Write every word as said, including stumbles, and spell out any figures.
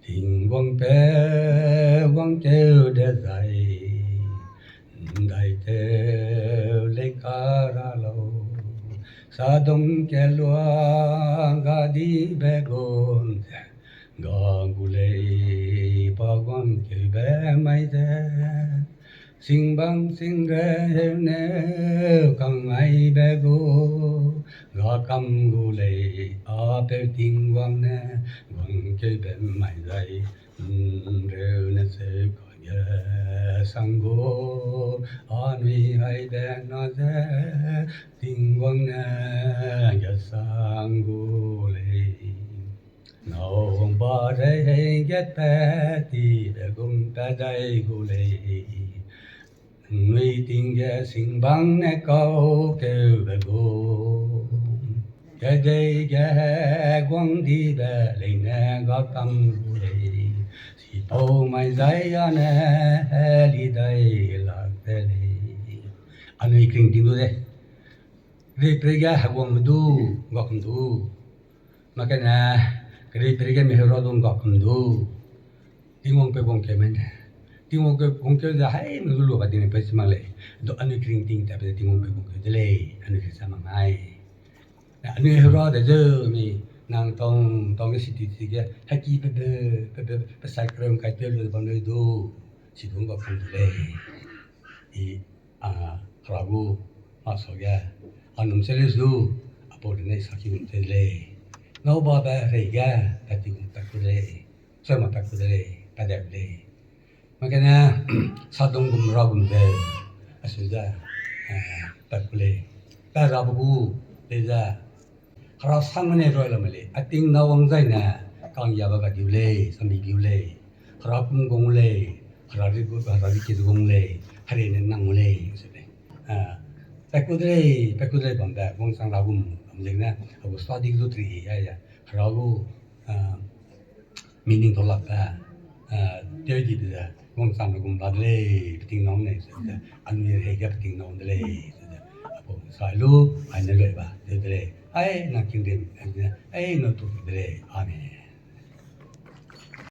Tingwang pe wangkeu dezai, ’ndaitew lei ka ra lau. Sadom kelua gadibe gum ze, ga gu lei pa wangkeube mai ze. Singbang singre heuneu kang aibe gu, ga kam gu lei, a peu Tingwang ne, wangkeube mai zai, ’nreu ne seu kage sang gu, anui aibe na ze, Tingwang ne ge sang gu lei. Nâu wangba rei hei gatpat tibe gum pat dai gu lei. Nui ting ge singbang ne kau keube gu, kedei ge heguang dibe leine ga kam gu lei. Sipau mai zai a ne heli dai lak de lei. Anui kring ting du de. Kedeiperei ge heguangme du, ga kum du. Makane, kedeiperei ge mi heura du ga kum du. Tingwang pe wangkeu mai ne. Tingwang pe wangkeu ze haimena du lu ba ting pe chi mak lei. Du anui kring ting tatbe ze Tingwang pe wangkeu de lei, anui kring sa mak nai. Anui heura de zeu mi, nang tang, tang ge city city ge, heki pebe, pebe, pe side kereu ’ngkai peu lu bam lei du, chi du ga kum de lei. I, a, Hera gu, masuage, a num se lei du, apau de ne saki gum te de lei. Nâu babe rei ge, pat ti gum pat ku de lei. Soi ma pat ku de lei, pat dai lei. Makane, Sadom gum Hera gum de, aseu ze, eh, pat ku lei. Pat rabe gu, lei ze, Hera sangme ne roi la me lei, a ting nâu wang zai ne, kanggiabe ga diu lei, sami biu lei. Hera kum gong lei, Hera ri gu, Hera ri ki gong lei, herei ne nang lei, se lei. Ah, pat ku de lei, pat ku de lei bambe, wangchang ra gum, bam ziegene, a gu study du tri, ya, ya. Hera gu, ah, meaning tau lakbe, eh, tewdibe ze, wangchang ra gum la de lei, peting nâu ne, se ze, anui rei ge peting nâu de lei, se ze, apau sai lu, ai ne lui ba, de de lei, ai, nang kingdom, ai ne, ai, nâu tu de lei, amen.